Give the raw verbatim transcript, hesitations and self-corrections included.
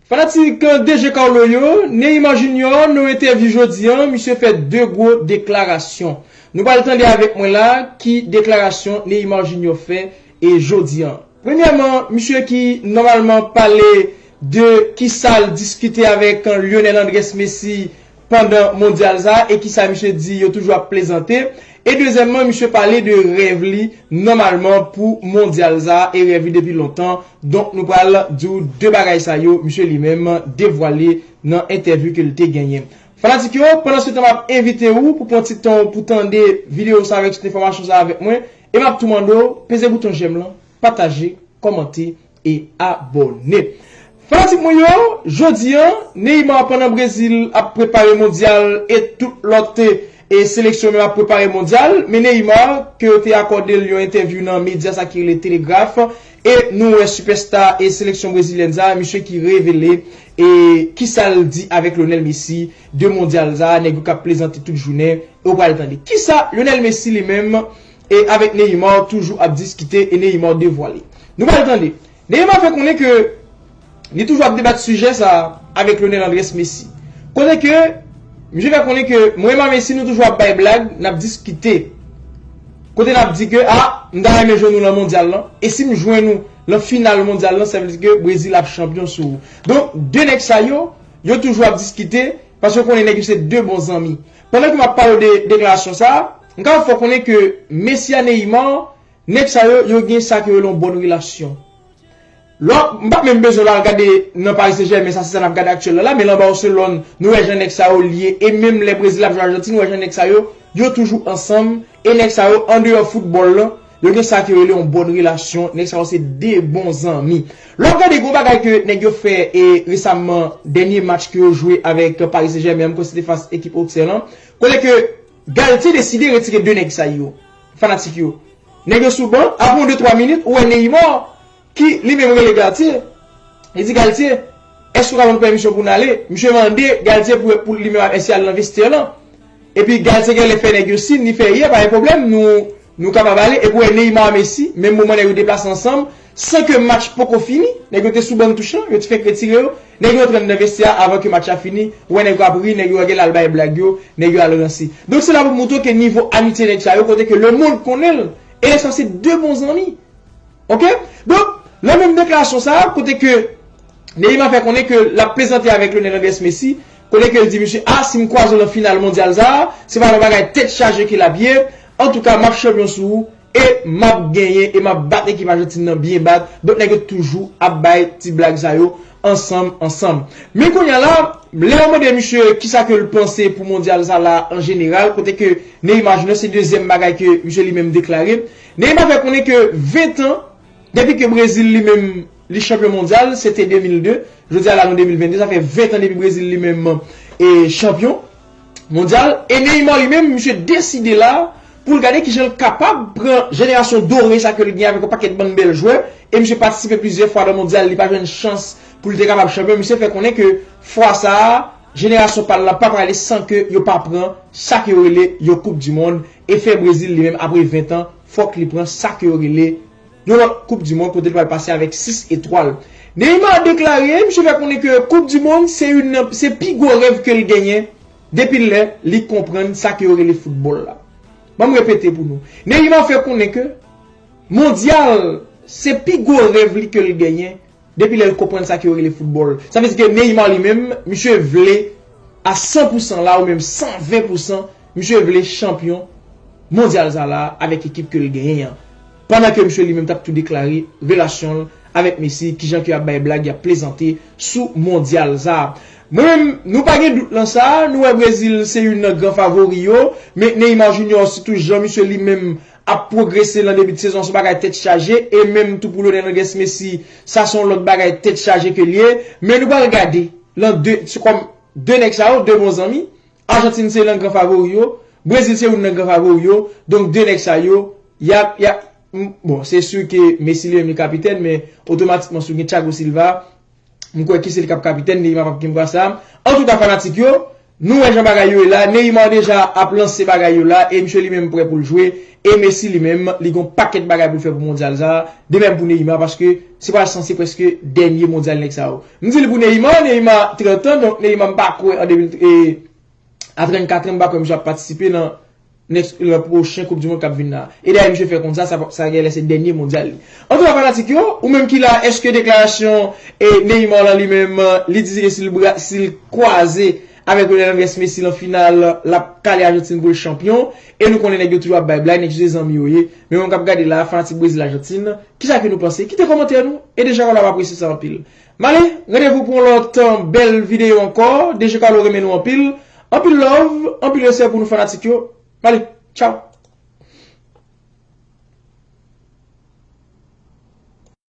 Fanatik D J Carlo yo, Neymar Junior nan entèvyou jodi an, misye fè de gwo deklarasyon. Nou pral tande avèk mwen la ki deklarasyon Neymar Junior fè e jodi an. Premyèman, misye ki nòmalman pale de kisa l diskite avèk Lionel Andrés Messi pandan mondyal sa a e kisa misye di yo toujou ap plezante. E dezyèmman, misye pale de rèv li nòmalman pou mondyal sa a e rèv li depi lontan. Donk nou pral di w de bagay sa yo misye li menm devwale nan entèvyou ke l te genyen. Fanatik yo, pandan se tan m ap envite w pou pran ti tan w pou tande videyo sa avèk tout enfòmasyon sa avèk mwen e m ap tou mande w peze bouton jèm lan, pataje, kòmante e abòne. Fanatik mwen yo, jodi an, Neymar pandan Brezil ap prepare mondyal e tout lòt e seleksyon menm ap prepare mondyal, men Neymar ke yo te akòde l yon entèvyou nan medya sa ki rele Telegraph e nou wè sipèsta e seleksyon brezilyèn sa, misye ki revele e kisa l di avèk Lionel Messi de mondyal sa, nèg yo k ap plezante tout jounen e w pral tande kisa Lionel Messi li menm e avèk Neymar toujou ap diskite e Neymar devwale. Nou pral tande. Neymar fè konnen ke li toujou ap debat sijè sa avèk Lionel Andrés Messi. Kote ke misye fè konnen ke mwen e Messi nou toujou ap bay blag, n ap diskite. Kote n ap di ke a, m ta renmen jwenn ou lan mondyal lan. E si m jwenn ou lan final mondyal lan, sa vle di ke Brezil ap chanpyon sou ou. Donk, de nèg sa yo, yo toujou ap diskite, paske yo konnen nèg yo se de bon zanmi. Pandan ke m ap pale w de deklarasyon sa, m ka fè w konnen ke Messi a Neymar, nèg sa yo, yo gen sa ke yo rele yon bòn relasyon. Lò, m pa menm bezwen al gade nan Paris Saint-Germain, sa se sa n ap gade aktyèl la, la, men lan Barcelone, nou wè jan nèg sa yo l ye, e menm lè Brezil ap jwe Ajantin, nou wè jan nèg sa yo, yo toujou ansanm, e nèg sa yo, andeyò foutbòl lan, yo gen sa ke yo rele yon bòn relasyon, nèg sa yo se de bon zanmi. Lè w ap gade gwo bagay ke nèg yo fè e resamman, dènye match ke yo jwe avèk Paris Saint-Germain, m kwè se te fas ekip Auxerre lan, kote ke Galtier deside retire de nèg sa yo, fanatik yo. Nèg yo sou ban, apre yon de twa minit, ou wè Neymar, ki li menm rele Galtier. Li di Galtier, èske w ka ban nou pèmisyon pou n ale? Misye mande Galtier pou, pou li menm èske al nan vestyè lan. Epi Galtier genlè fè nèg yo siy, li fè yè, pa gen pwoblèm, nou, nou kapab ale. Epi w wè Neymar, Messi, menm moman nèg yo deplase ansanm, san ke match poko fini, nèg yo te sou bann touch lan, yo te fèk retire yo, nèg yo antre anndan vestyè a avan ke match la fini, ou wè nèg yo ap ri, nèg yo genlè al bay blag yo, nèg yo al ranse. Donk se la pou montre w ke nivo amitye nèg sa yo, kote ke lemonn konnen l, e nèg sa yo se de bon zanmi. Oke? Donk, nan menm deklarasyon sa a, kote ke Neymar fè konnen ke l ap plezante avèk Lionel Andrés Messi, kote ke l di misye, a, si m kwaze w lan final mondyal sa a, se pa yon bagay tèt chaje ke l ap ye, antouka, m ap chanpyon sou ou, e m ap genyen, e m ap bat ekip Ajantin nan byen bat, donk nèg yo toujou ap bay ti blag sa yo ansanm, ansanm. Men kounye a la, lè yo mande misye kisa ke l panse pou mondyal sa la an jeneral, kote ke Neymar Junior se dezyèm bagay ke misye li menm deklare, Neymar fè konnen ke ven tan, depi ke Brezil li menm li chanpyon mondyal, se te de mil de, jodi a la nou de mil venn de, sa fè ven tan depi Brezil li menm e chanpyon mondyal, e Neymar li menm, misye deside la pou l gade kijan l kapab pran jenerasyon dore sa ke l gen avèk yon pakèt bann bèl jwè, e misye patisipe plizyè fwa nan mondyal, li pa jwenn chans pou l te kapab chanpyon, misye fè konnen ke fwa sa a, jenerasyon pa l lan pa prale san ke yo pa pran sa ke yo rele yon koup di mond, e fè Brezil li menm apre ven tan, fòk li pran sa ke yo rele yon lòt koup di mond kote l pral pase avèk sis etwal. Neymar deklare, misye fè konnen ke koup di mond se youn nan, se pi gwo rèv ke l genyen depi lè li konprann sa ke yo rele foutbòl la. Ban m repete pou nou. Neymar fè konnen ke mondyal se pi gwo rèv li ke l genyen depi lè l konprann sa ke yo rele foutbòl. Sa vle di ke Neymar li menm, misye vle a san pou san la, ou menm san ven pou san, misye vle chanpyon mondyal sa la avèk ekip ke l genyen an. Pandan ke misye li menm t ap tou deklare relasyon l avèk Messi, kijan ke y ap bay blag, y ap plezante sou mondyal sa. Mwen menm, nou pa gen dout lan sa, nou wè Brezil se youn nan gran favori yo, men Neymar Junior, sitou jan misye li menm ap pwogrese lan debi de sezon, se yon bagay tèt chaje, e menm tou pou Lionel Andrés Messi, sa se yon lòt bagay tèt chaje ke l ye, men nou pral gade lan de, se kòm de nèg sa yo, de bon zanmi, Ajantin se youn nan gran favori yo, Brezil se youn nan gran favori yo, donk de nèg sa yo, y ap, y ap, m, bon, se si ke Messi li menm li kapitèn, men otomatikman si w gen Thiago Silva, m kwè ke se li k ap kapitèn, Neymar p ap gen pwa sa. Antouka fanatik yo, Nou wè jan bagay yo ye la, Neymar deja ap lanse bagay yo la, e misye li menm prè pou l jwe, e Messi li menm, li gon pakèt bagay pou l fè pou mondyal sa, de menm pou Neymar, paske se pral sanse prèske dènye mondyal nèg sa yo. M di l pou Neymar, Neymar trant an, donk Neymar m pa kwè an de mil, e, a trannkat an, m pa kwè misye ap patisipe nan next, nan pwochen Koup di Mond k ap vin la. E dayè misye fè konn sa, sa, sa genlè se dènye mondyal li. Antouka fanatik yo, ou menm ki la, èske deklarasyon e Neymar lan li menm, li di ke si l bra-, si l kwaze avèk Lionel Andrés Messi lan final, l ap kale Ajantin pou l chanpyon. E nou konnen nèg yo toujou ap bay blag, nèg yo se zanmi yo ye. Men mwen k ap gade la, fanatik Brezil Ajantin, kisa ke nou panse? Kite kòmantè nou. E deja w la m apresye sa anpil. M ale, randevou pou yon lòt bèl videyo ankò. Deja w renmen nou anpil. Anpil love, anpil respè pou nou fanatik yo. M ale, tchaw.